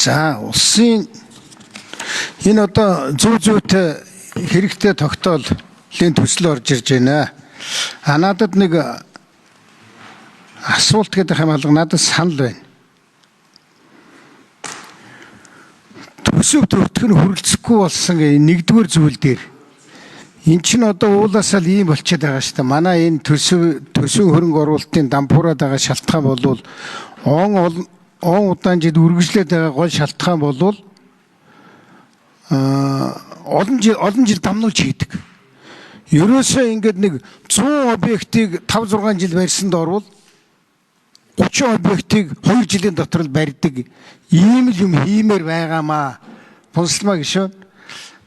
За, улсын энэ одоо зөв зүйтэй хэрэгтэй тогтоолын төсөл орж ирж байна. А надад нэг асуулт гэдэг юм алга надад санал байна. Төсөв төртг нь хүрэлцэхгүй болсон нэгдүгээр зүйл дээр эн чинь одоо уулаасаа л ийм болчиход байгаа шүү дээ. Манай энэ төсөв хөрөнгө оруулалтын дампуураад байгаа шалтгаан бол он удаан жил үргэлжлээд байгаа гол шалтгаан бол олон жил дамнуулж хийдэг. Ерөөсөө ингээд нэг 100 объектыг 5 6 жил барьсанд орвол 30 объектыг 2 жилийн дотор л барьдаг. Ийм л юм хиймээр байгаамаа. Пунсалмаа гişүн.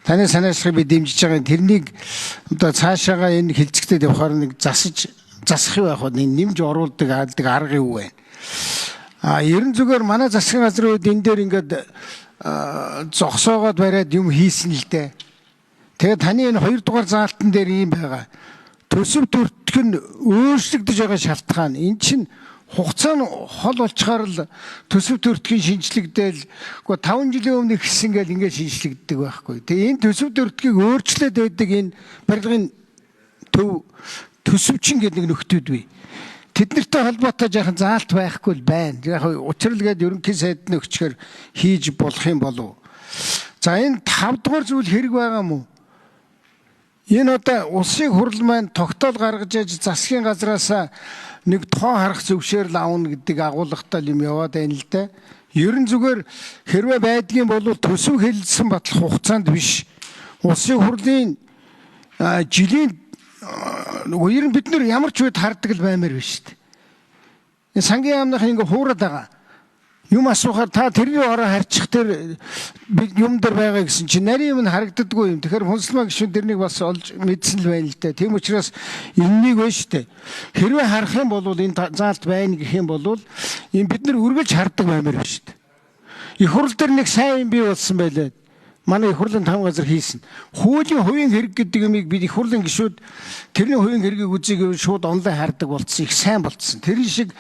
Таны санаачлахыг би дэмжиж байгаа. Тэрнийг одоо цаашаага энэ хилцэгтэд явахаар нэг засах юу байх вэ? Нэг нэмж оруулдаг аалдаг арга юу вэ? А ерэн зүгээр манай засгийн газрын үед энэ дээр ингээд зогсоогоод бариад юм хийсэн л дээ. Тэгээд таны энэ 2 дугаар заалтан дээр ийм байгаа. Төсөв төртг нь өөрчлөгдөж байгаа шалтгаан. Энэ чинь хугацаа нь хол болчоор л төсөв төртгийн шинжлэгдээл үгүй 5 жилийн өмнө ихсэн гэл ингээд шинжлэгддэг байхгүй. Тэгээ энэ төсөв төртгийг өөрчлөөд байдаг энэ барилгын төв төсөвчин гэдэг нэг нөхдүүд бий. Тэд нартай холбоотой жаахан заалт байхгүй л байна. Яг учрал гээд ерөнхий сайд нь өгчгөр хийж болох юм болов. За энэ 5 дугаар зүйл хэрэг байгаа мó? Энэ одоо улсын хурал маань тогтоол гаргаж аж засгийн газраас нэг тоо харах зөвшөөрөл авна гэдэг агуулгатай юм яваад байна л да. Ерөн зүгээр хэрвээ байдгийн бол төсөв хэлсэн батлах хугацаанд биш. Улсын хурлын жилийн нөгөө ер нь бид нэр ямар ч үед хардаг л баймаар биш шүү дээ. Энэ сангийн яамных ингээ хуураад байгаа. Юм асуухаар та тэрний ороо харчих тэр юм дээр байгаа гэсэн чинь нарийн юм нь харагддаггүй юм. Тэгэхээр Хүнсэлмаа гишүүн тэрнийг бас олж мэдсэн л байна л дээ. Тийм учраас энэнийг байна шүү дээ. Хэрвээ харах юм бол энэ заалт байна гэх юм бол энэ бид нар үргэлж хардаг баймаар биш шүү дээ. Их хурл дээр нэг сайн юм бий болсон байлаа. Манай их хурлын там газар хийсэн. Хуулийн хувийн хэрэг гэдэг юмыг бид их хурлын гишүүд тэрний хувийн хэргийг үзье гэвэл шууд онлайн хардаг болцсон. Их сайн болцсон. Тэр шиг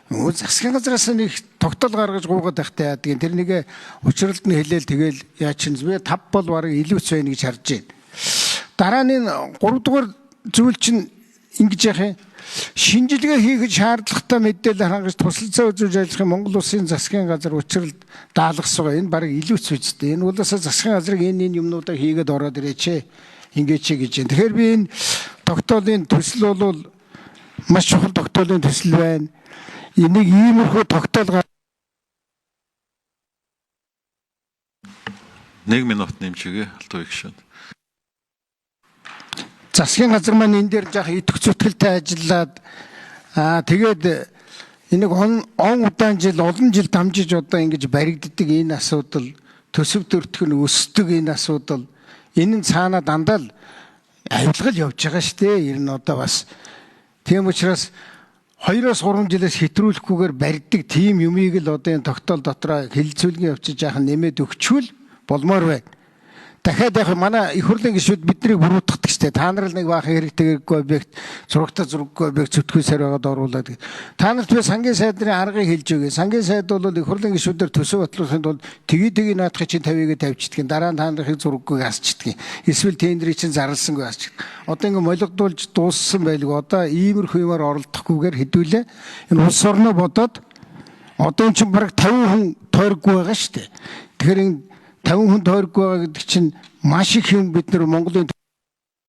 засгийн газраас нэг тогтоол гаргаж гуугаад байхтай яадаг. Тэр нэгэ учралд нь хэлээл тэгэл яа чин би 5 бол бараг илүүц байна гэж харж байна. Дараа нь 3 дугаар зүйл чинь ингэж яах юм? Шинжилгээ хийхэд шаардлагатай мэдээлэл хангаж тусалцаа үзүүлж ажиллах Монгол Улсын засгийн газар учралд даалгасан. Энэ бараг илүүц үсттэй. Энэ улсаа засгийн газрыг энэ юмнуудаа хийгээд ороод ирээч. Ингэж гэж байна. Тэгэхээр би энэ тогтоолын төсөл бол маш чухал тогтоолын төсөл байна. Энийг иймэрхүү тогтоол 1 минут нэмж өгье. Алтан гишүүн. Засгийн газар маань энэ дээр жаах идэвх зүтгэлтэй ажиллаад тэгээд энийг он удаан жил олон жил дамжиж одоо ингэж баригддаг энэ асуудал төсөв төртг нь өсдөг энэ асуудал энэ нь цаана дандаа л авилгал явж байгаа шүү дээ. Ер нь одоо бас тийм учраас 2-3 жилээс хэтрүүлэхгүйгээр барьдаг тийм юмыг л одоо энэ тогтоол дотроо хэлэлцүүлгийн явчиж жаахан нэмээд өгчвөл болмоор байна. Дахиад яг манай их хурлын гишүүд биднийг буруутгадаг штэ. Та нар л нэг баахан хэрэгтэй хэрэггүй объект, зурагтай зураггүй объект зүтгүүсээр байгаад оруулаад. Та нарт би сангийн сайд нарын аргыг хэлж өгье. Сангийн сайд бол их хурлын гишүүдээр төсөв батлуулахын тулд тгий наадахыг чинь 50-ыг тавьчихдаг. Дараа нь та нарыг зураггүйг асчдаг. Эсвэл тендрийг чинь зарласангүй асчдаг. Одоо ингээ молигдуулж дууссан байлгүй. Одоо иймэрхүү юмар оролдохгүйгээр хэдүүлээ. Энэ улс орноо бодоод одоо эн чинь бараг 50 хүн тойроггүй байгаа штэ. Тэгэхээр энэ 50 хүн тойроггүй байгаа гэдэг чинь маш их юм бид нар Монголын